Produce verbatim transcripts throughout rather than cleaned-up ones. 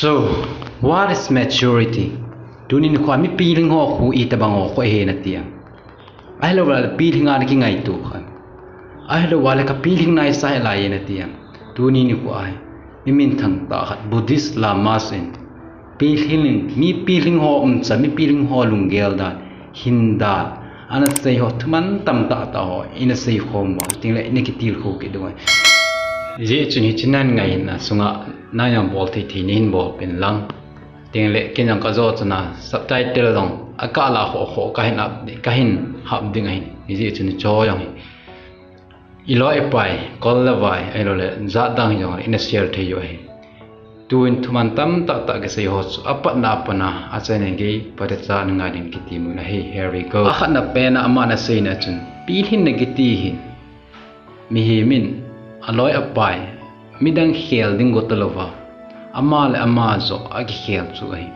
So, what is maturity? Tuni nikho a mi pilhing ho khu itobang ho khu ahi nati em? Ahilouleh pilhing a na kingaito kha em? Ahilouleh ka pilhing naisa hilai e nati em? Tuni nikho a hi mi minthang tah khat Buddhist Lamas in pilhing, mi pilhing ho umchan, mi pilhing ho lunggel dan, hin dan, ana sei ho thuman tamtah tah ho ina seikhom uva, chuteng leh ina kitilkhou kit diu ahi. Hijeh chun hiche na ngaina sunga na jong bol thei thei nahin bol pen lang. Chuteng leh ken jong ka jo chana subtitle jong akah lah khoh khoh kahin hap, kahin hap ding ahin. Hijeh chun hiche ho jong hi iloi ipai, kol le vai, ahilouleh jat dang hijongleh ina share thei u ahi. Tuin thuman tamtah tah kisei ho chu apatna a pat a, achaina gei phatecha na ngai ding kiti mun ahi. Here we go. Akhatna pen a aman aseina chun, pilhinna kiti hi mihem in aloi apai, midang khel ding go talouva, ama le ama joh akikhel chu ahi.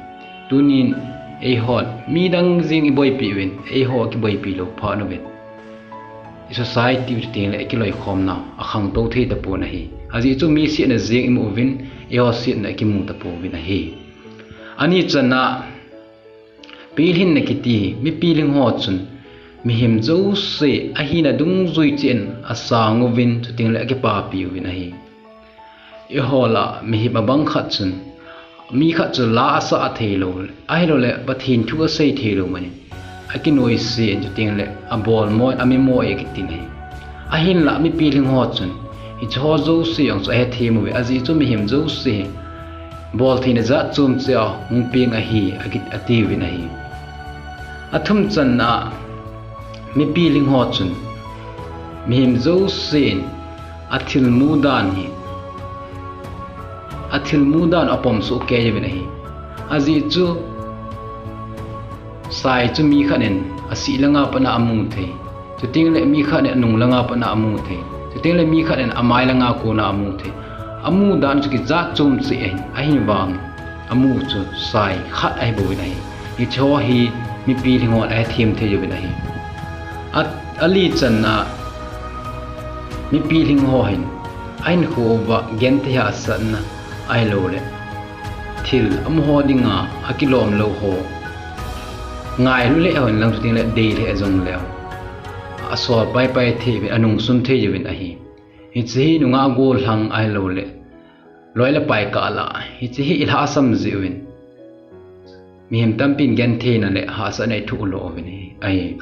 Tunin eihon midang jeng iboipi uvin, eiho akiboipi lou phat uvin, i society u chuteng leh akiloikhomna akhangtou thei tapon ahi. Ajeh chu mi setna jeng imu uvin, eiho setna ikimu tapouvin ahi. Ani channa, pilhinna kiti, mi pilhing ho chun mihem jouse ahina dungjui cheh in asang uvin, chuteng leh akipapi uvin ahi. Eiho lah a mihem abang khat chun, mi khat chu la asah theilou, ahilouleh Pathen thu asei theilou manin, akinoise in, chuteng leh abol mo in, ami mo e akitin ahi. Ahinlah mi pilhing ho chun hiche ho jouse jong chu ahethem uve, ajeh chu mihem jouse hi bol theina jat chom cheh a hung peng ahi, aki, atiuvin ahi. Athum channa, mi pilhing ho chun mihem jouse in athilmu dan hi, athilmu dan apomsoh kei uvin ahi. Ajeh chu sai chu mi khat in asih langa pat a amu thei, chuteng leh mi khat in anung langa pat a amu thei, chuteng leh mi khat in amai langa kona amu thei. Amu dan chu kijat chom cheh ahin, ahivangin amu chu sai khat ahibouvin ahi. Hiche ho hi mi pilhing hon ahethem thei uvin ahi. A, ali channa, mi pilhing ho hin ahinkho uva genthei hahsatna, ahilouleh thil amaho dinga akilom lou ho ngailu leu hen lang, chuteng leh dei lheh jongleu, asol paipai thei uvin, anungsun thei uvin ahi. Hiche hi nungah gollhang ahilouleh loi le pai kah lah a hiche hi ilhahsam jeh uvin, mihem tampin gentheina le hahsatna ithoh lo uvin ahi.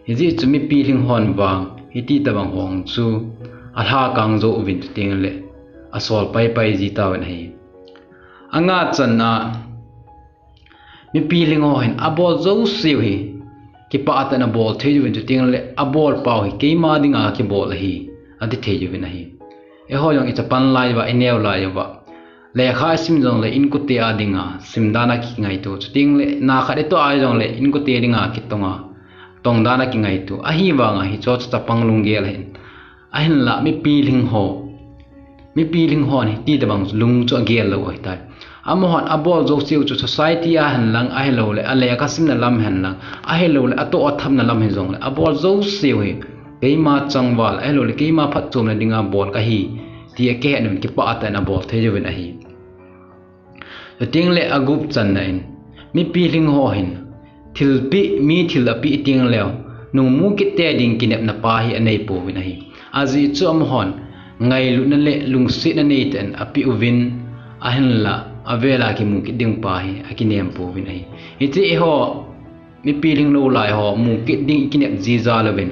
Hijeh chun mi pilhing hon vang hiti tobang ho chu alhakang jou uvin, chuteng leh asol paipai ji tauvin ahi. Anga channa, mi pilhing ho hin abol jouseu hi kipah tah in abol thei uvin, chuteng leh abolpau hi keima dinga kibol ahi, ati thei uvin ahi. Eiho jong ichapan lai uva, ineo lai uva, lekha isim jongleh inkote a dinga sim dan a kingaito, chuteng leh na khat itoh a jongleh inkote dinga kitonga, tong dan a kingaito. Ahivanga hicheho chu chapang lunggel ahin. Ahinlah mi pilhing ho, mi pilhing hon hiti tobang lung chu agel lou ahitai. Amahon abol jouseu chu society a hen lang, ahilouleh alekha simna lam hen lang, ahilouleh atoh athapna lam hijongleh, abol jouseu hi keima changval, ahilouleh keima phatchomna dinga bol kahi, tia kihet uvin kipah tah in abol thei uvin ahi. Chuteng leh agup channa in, mi pilhing ho hin thilpeh, mi thil apeh teng leu, nungmu kit tei ding kinepna pa hi anei pouvin ahi. Ajeh chu amahon ngailutna le lungsetna neitah in apeh uvin, ahinlah avel a kimu kit ding pa hi akinem pouvin ahi. Hiche eiho mi pilhing lou lai ho mu kit ding ikinep jiji louvin,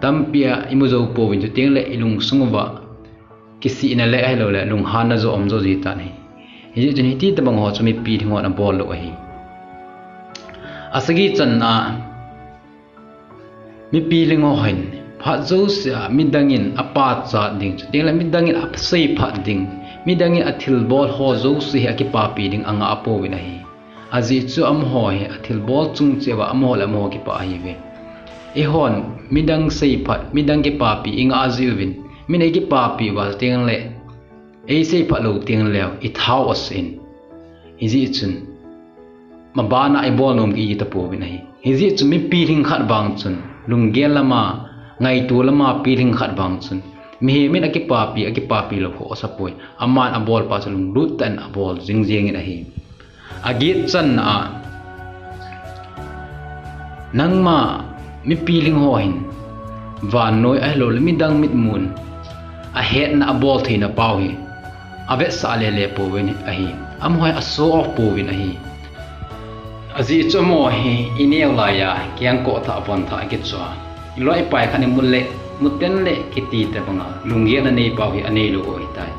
tampi a imu jou pouvin, chuteng leh ilungsung uva kisihna le ahilouleh lunghanna joh aum jou ji tan ahi. Hijeh chun hiti tobang ho chu mi pilhing hon abol lou ahi. Asagi channa, mi pilhing ho hin phat jouse a midang in apachat ding, chuteng leh midang in aseiphat ding, midang in athilbol ho jouse hi akipapi ding angah pouvin ahi. Ajeh chu amaho hi athilbol chung cheh uva amaho le amaho kipah ahiuve. Eihon midang seiphat, midang kipapi ingah jiuvin, min eikipapi uva teng leh, eiseiphat lou teng leu, ithao asah in. Hijeh chun, mabana ibol nom kit tapouvin ahi. Hijeh chun mi pilhing khat vang chun, lunggel lama, ngaito lama pilhing khat vang chun, Mihem in akipapi, akipapi lou ho asapoi. Aman abolpa chu lunglut tah in abol jingjing in ahi. Aget channa a, nangma mipi lhing ho hin vannoi ahilouleh midang mitmun ahetna abol theina pau hi avetsah lele pouvin ahi. Amaho hi a show off pouvin ahi. Ajeh chu amaho hi ineo laiya kengkoh thah von thah akichua, iloi ipai khat in mu le, muten le kiti tobanga lunggel anei pau hi aneilou u ahitai.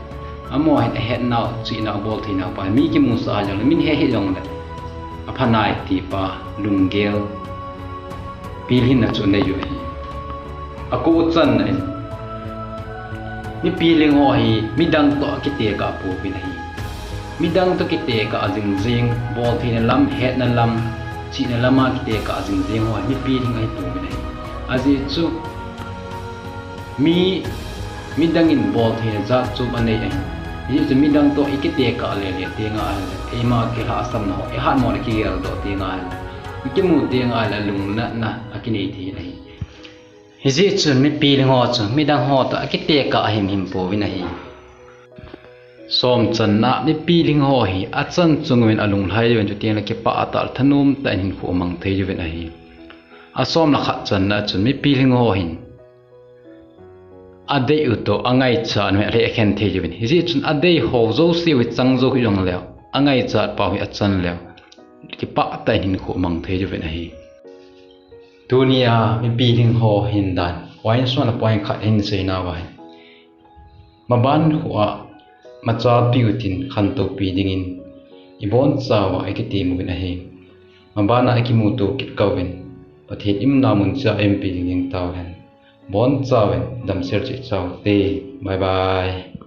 Amaho hin ahetnau, chihna abol theinau pa hi mi kimusah a jongle, min he hih jongle aphanai tipa lunggel pilhinna chu anei u ahi. Ako channa in, mipi lhing ho hi midang toh akitekah pouvin ahi. Midang toh kitekah jingjing, bol theina lam, hetna lam, chihna lama kitekah jingjing ho hi mipi lhing ahipouvin ahi. Ajeh chu mi, midang in bol theina jat chom anei ahi. Hijeh chun midang toh ikitekah lele tenga ahile, eima kilhahsamna ho, ihatmo le kigeldoh tenga ahile, ikimu tenga ahile lungnatna akinei thei ahi. Hijeh chun mipi lhing ho chu midang ho toh akitekah ahimhim pouvin ahi. Som channa, mipi lhing ho hi achan chung uvin alunglhai uvin, chutengle kipah tah le thanom tah in hinkho amang thei uvin ahi. Asom le khat channa chun mipi lhing ho hin adei u toh angaichat u hi alheh khen thei uvin. Hijeh chun adei ho jouse u hi chang jou hih jongleu, angaichat pau hi achan leu, kipah tah in hinkho amang thei uvin ahi. Tunia mipi lhing ho hin dan, point sung a point khat hin seinauva hin, maban khoa machapi utin khantou pi dingin ibonchauva ikitem uvin ahi. Mabana ikimuto kit kauvin, Pathen imna mun cheh a impi ding ding tauhen. Bonchauvin damsel cheh chaute. Bye bye.